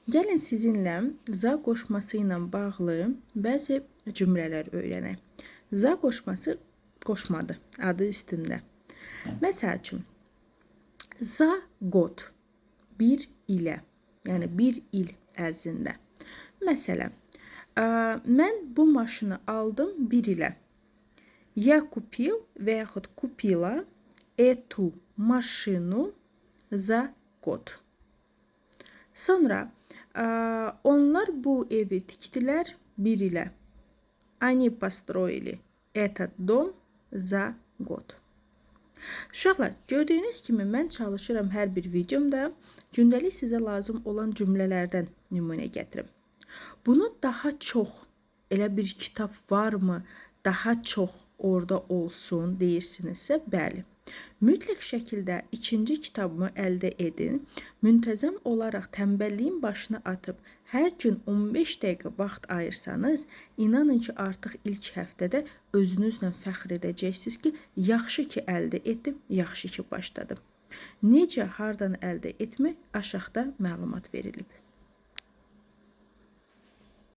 Gəlin sizinlə za qoşması ilə bağlı bəzi cümlələr öyrənək. Za qoşması qoşmadır, adı üstündə. Məsəl üçün, za god bir ilə, yəni bir il ərzində. Məsələn, mən bu maşını aldım bir ilə. Я купил və yaxud купила эту машину за год. Sonra onlar bu evi tikdilər bir ilə. Они построили этот дом за год. Uşaqlar, gördüyünüz kimi mən çalışıram hər bir videomda gündəlik sizə lazım olan cümlələrdən nümunə gətirim. Bunu daha çox elə bir kitab varmı, daha çox orada olsun deyirsinizsə, bəli. Mütləq şəkildə ikinci kitabımı əldə edin. Müntəzəm olaraq tənbəlliyin başına atıb hər gün 15 dəqiqə vaxt ayırsanız, inanın ki, artıq ilk həftədə özünüzlə fəxr edəcəksiniz ki, yaxşı ki əldə etdim, yaxşı ki başladım. Necə, hardan əldə etmək aşağıda məlumat verilib.